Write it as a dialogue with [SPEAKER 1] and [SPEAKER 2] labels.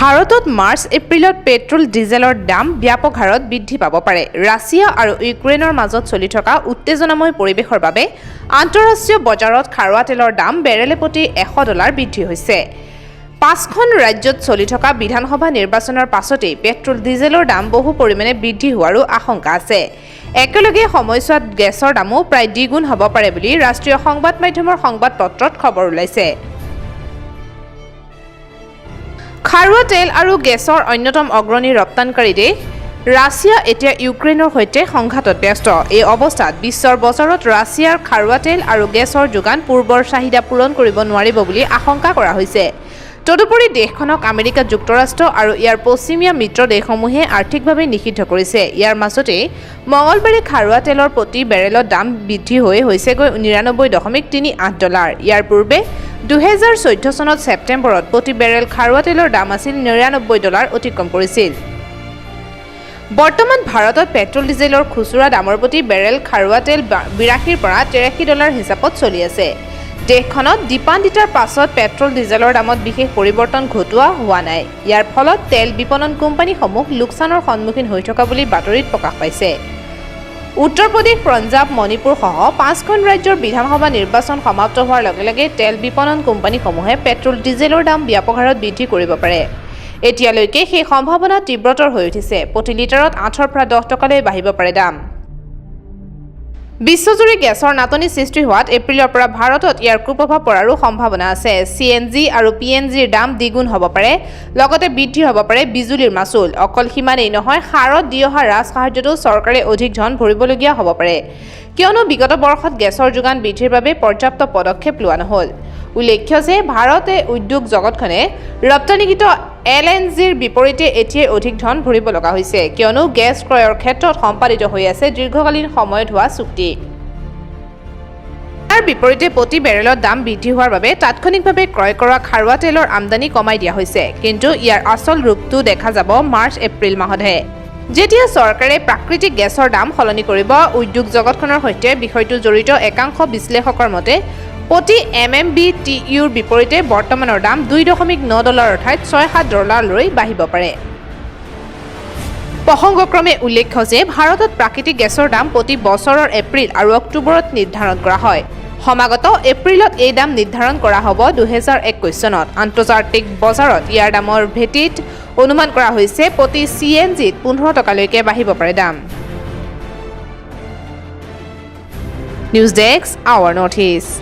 [SPEAKER 1] ভাৰতত মাৰ্চ এপ্ৰিলত পেট্ৰল ডিজেলৰ দাম ব্যাপক হাৰত বৃদ্ধি পাব পাৰে। ৰাছিয়া আৰু ইউক্ৰেইনৰ মাজত চলি থকা উত্তেজনাময় পৰিৱেশৰ বাবে আন্তঃৰাষ্ট্ৰীয় বজাৰত খাৰুৱা তেলৰ দাম বেৰেলে প্ৰতি 100 ডলাৰ বৃদ্ধি হৈছে। পাঁচখন ৰাজ্যত চলি থকা বিধানসভা নিৰ্বাচনৰ পাছতেই পেট্ৰল ডিজেলৰ দাম বহু পৰিমাণে বৃদ্ধি হোৱাৰো আশংকা আছে। একেলগে সময়ছোৱাত গেছৰ দামো প্ৰায় দ্বিগুণ হ'ব পাৰে বুলি ৰাষ্ট্ৰীয় সংবাদ মাধ্যমৰ সংবাদ পত্ৰত খবৰ ওলাইছে। খাৰুৱা তেল আৰু গেছৰ অন্যতম অগ্ৰণী ৰপ্তানিকাৰী দেশ ৰাছিয়া এতিয়া ইউক্ৰেইনৰ সৈতে সংঘাতত ব্যস্ত। এই অৱস্থাত বিশ্বৰ বজাৰত ৰাছিয়াৰ খাৰুৱা তেল আৰু গেছৰ যোগান পূৰ্বৰ চাহিদা পূৰণ কৰিব নোৱাৰিব বুলি আশংকা কৰা হৈছে। তদুপৰি দেশখনক আমেৰিকা যুক্তৰাষ্ট্ৰ আৰু ইয়াৰ পশ্চিমীয়া মিত্ৰ দেশসমূহে আৰ্থিকভাৱে নিষিদ্ধ কৰিছে। ইয়াৰ মাজতেই মঙলবাৰে খাৰুৱা তেলৰ প্ৰতি বেৰেলত দাম বৃদ্ধি হৈ হৈছেগৈ 99.38 ডলাৰ। ইয়াৰ পূৰ্বে 2014 চনত ছেপ্টেম্বৰত প্ৰতি বেৰেল খাৰুৱা তেলৰ দাম আছিল 99 ডলাৰ অতিক্ৰম কৰিছিল। বৰ্তমান ভাৰতত পেট্ৰল ডিজেলৰ খুচুৰা দামৰ প্ৰতি বেৰেল খাৰুৱা তেল 82ৰ পৰা 83 ডলাৰ হিচাপত চলি আছে। দেশখনত দীপান্দিতাৰ পাছত পেট্ৰল ডিজেলৰ দামত বিশেষ পৰিৱৰ্তন ঘটোৱা হোৱা নাই। ইয়াৰ ফলত তেল বিপণন কোম্পানীসমূহ লোকচানৰ সন্মুখীন হৈ থকা বুলি বাতৰিত প্ৰকাশ পাইছে। উত্তৰ প্ৰদেশ, পঞ্জাৱ, মণিপুৰসহ পাঁচখন ৰাজ্যৰ বিধানসভা নিৰ্বাচন সমাপ্ত হোৱাৰ লগে লগে তেল বিপণন কোম্পানীসমূহে পেট্ৰল ডিজেলৰ দাম ব্যাপক হাৰত বৃদ্ধি কৰিব পাৰে। এতিয়ালৈকে সেই সম্ভাৱনা তীব্ৰতৰ হৈ উঠিছে। প্ৰতি লিটাৰত 8ৰ পৰা 10 টকালৈ বাঢ়িব পাৰে দাম। বিশ্বজুৰি গেছৰ নাটনি সৃষ্টি হোৱাত এপ্ৰিলৰ পৰা ভাৰতত ইয়াৰ কুপ্ৰভাৱ পৰাৰো সম্ভাৱনা আছে। চিএনজি আৰু পিএনজিৰ দাম দ্বিগুণ হ'ব পাৰে। লগতে বৃদ্ধি হ'ব পাৰে বিজুলীৰ মাচুল। অকল সিমানেই নহয়, সাৰত দি অহা ৰাজসাহায্যতো চৰকাৰে অধিক ধন ভৰিবলগীয়া হ'ব পাৰে। কিয়নো বিগত বৰ্ষত গেছৰ যোগান বৃদ্ধিৰ বাবে পৰ্যাপ্ত পদক্ষেপ লোৱা নহ'ল। উল্লেখ্য যে ভাৰতে উদ্যোগ জগতখনে ৰপ্তানিকৃত এলএনজিৰ বিপৰীতে এতিয়াই অধিক ধন ভৰিব লগা হৈছে। কিয়নো গেছ ক্ৰয়ৰ ক্ষেত্ৰত সম্পাদিত হৈ আছে দীৰ্ঘকালীন সময়ত হোৱা চুক্তি। ইয়াৰ বিপৰীতে প্ৰতি বেৰেলত দাম বৃদ্ধি হোৱাৰ বাবে তাৎক্ষণিকভাৱে ক্ৰয় কৰা খাৰুৱা তেলৰ আমদানি কমাই দিয়া হৈছে। কিন্তু ইয়াৰ আচল ৰূপটো দেখা যাব মাৰ্চ এপ্ৰিল মাহতহে, যেতিয়া চৰকাৰে প্ৰাকৃতিক গেছৰ দাম সলনি কৰিব। উদ্যোগ জগতখনৰ সৈতে বিষয়টো জড়িত একাংশ বিশ্লেষকৰ মতে, প্ৰতি এমএমবি টিইউৰ বিপৰীতে বৰ্তমানৰ দাম 2.9 ডলাৰৰ ঠাইত 6-7 ডলাৰলৈ বাঢ়িব পাৰে। প্ৰসংগক্ৰমে উল্লেখ্য যে ভাৰতত প্ৰাকৃতিক গেছৰ দাম প্ৰতি বছৰৰ এপ্ৰিল আৰু অক্টোবৰত নিৰ্ধাৰণ কৰা হয়। সমাগত এপ্ৰিলত এই দাম নিৰ্ধাৰণ কৰা হ'ব 2021 চনত। আন্তৰ্জাতিক বজাৰত ইয়াৰ দামৰ ভেটিত অনুমান কৰা হৈছে, প্ৰতি চিএনজিত 15 টকালৈকে বাঢ়িব পাৰে দাম। News desk, hour north east.